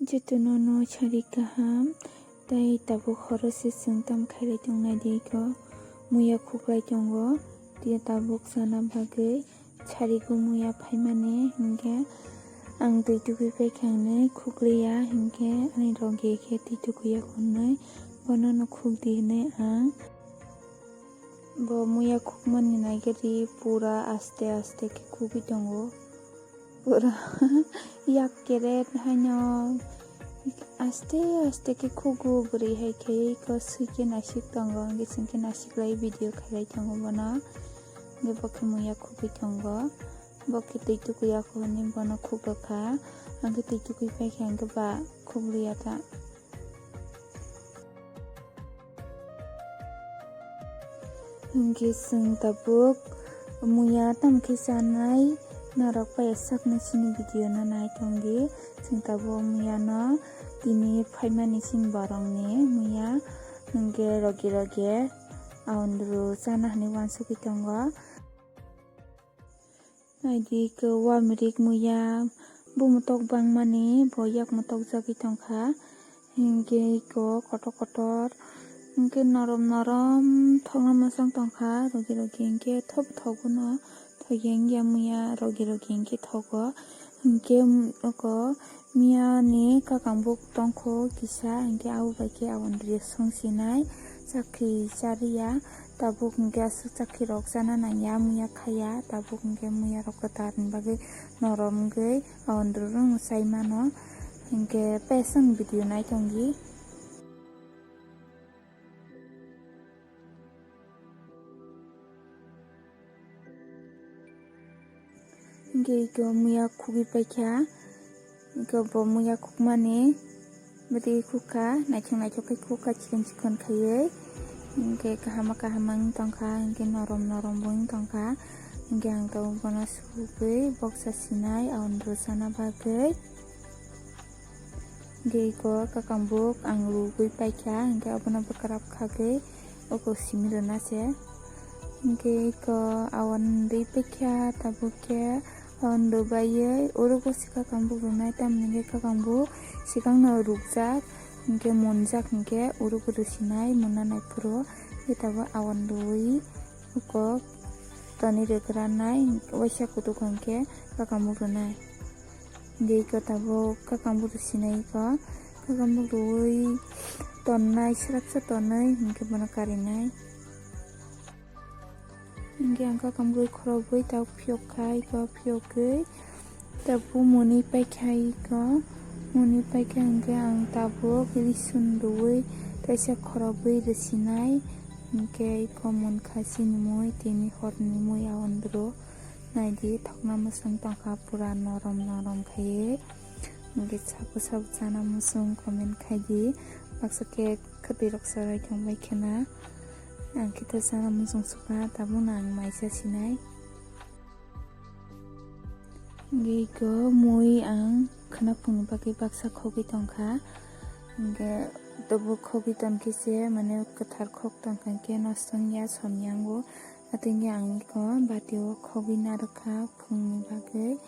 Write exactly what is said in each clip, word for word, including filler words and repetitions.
Jotono no sari kaham, tei tabuk horo se chwng tam khailai tongnai di ko, muya khuklai tongo, tei tabuk chana bagwi sarigo muya phaimani, hinkhe ang twi tukui paikha hinwi khukliya, hinkhe ani logi khe twi tukuiya hwnwi bono no khukdi hinwi ang bo muya khukmani naigari pura aste aste khe khugwi tongo. Pura yak keret haino aste aste khe khugo, bwrwi hai khe iko swi khe naisik tongo, hwnkhe chwng khe naisik lai video khailai tongo bono. Hwnkhe bo khe muya khugwi tongo, bo khe twi tukuiya hwnwi bono khukgakha, hwnkhe twi tukui paikha hwnkhe ba khugliya ta. Hwnkhe chwng tabuk muya tamo khe chanai norok pai sakni chini video no nai tongdi. Chwng tabuk muya no tini phaimani chini borokni muya hwnkhe rogi rogi aondru chana hinwi uansugwi tongo. Naidi iko wamirik muya, bumung tok bangmani bo yakmo tokjagwi tongkha, hinkhe iko kotor kotor, hinkhe norom norom thokna mwsang tongkha, rogi rogi hinkhe thop thoguno, thoyeng ya muya rogi rogi hinkhe thogo, hinkhe oko. Miyani kakang buk tongkho kisa, hinkhe abo bai khe aboni reaction sinai chakri chariya. Tabuk hinkhe aswk chakri rok chana nangya, muya khaya. Tabuk hinkhe muya rok kwtal ni bagwi norom wngwi aboni rwrwng sai mano. Hinkhe pesong video nai tongdi. Hingke iko muya khugwi paikha, iko bo muya khukmani bwtwi khukha, naithok naithok khe khukha, chikon chikon khaiwi. Hingke kaham kaham wng tongkha, hingke norom norom bo wng tongkha, hingke ang tabuk bono subui boksa sinai, aboni rwchana bagwi. Hingke iko kakambuk ang rugwi paikha, hingke abono bwkrap khagwi oko simi rwna se. Hingke iko awan rwi paikha, tabuk khe awan rwbaiwi oro bosi kakambuk rwnai, tamni hingke kakambuk swkangno rukjak, hingke munjak, hingke oro bo rwsinai munna naiphuru, hingke tabuk awan rwi oko toni rwgranai, waisa kutuk hingke kakambuk rwnai. Hingke iko tabuk kakambuk rwsinai iko. Kakambuk rwui tonnai, swrapsa tonwi hingke bono karinai. Hingke ang kakambuk rwui khorobwi tabuk phiyok kha iko, phiyogwi tabuk mwnwi paikha iko. Mwnwi paikha hingke ang tabuk lisun rwui kaisa khorobwi rwsinai. Hingke iko munkha chini mui, tini horni mui awan duro. Naidi, thokna mwswng tongkha, pura norom norom khaiwi. Hingke sabo sabo chana muchung comment khaidi. Baksa khe khwtwi rok sarai thangbai khena. Ang khe to chana muchung sukha, tabukno ang mai cha sinai. Hingke iko mui ang khwnaphungni bagwi baksa khogwi tongkha. Hingke tabuk khogwi tongkhe se, mane kwthar khok tongkha, hingke nosto wngya, somya wngo. Atwngya ang iko batio khogwi narwkha phungni bagwi.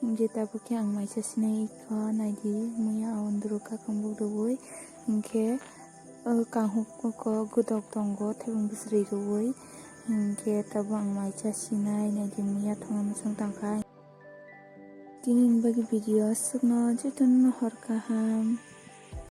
Hingke tabuk khe ang maisa sinai iko, naidi muya awan duro kakambuk rwui. Hingke, o, kanghuk oko gwdok tongo, thaigung bwswrwi rwui. Hingke tabuk ang maisa sinai, naidi muya thongna mwswng tangkha. Tini ni bagwi video aswkno, jotono hor kaham.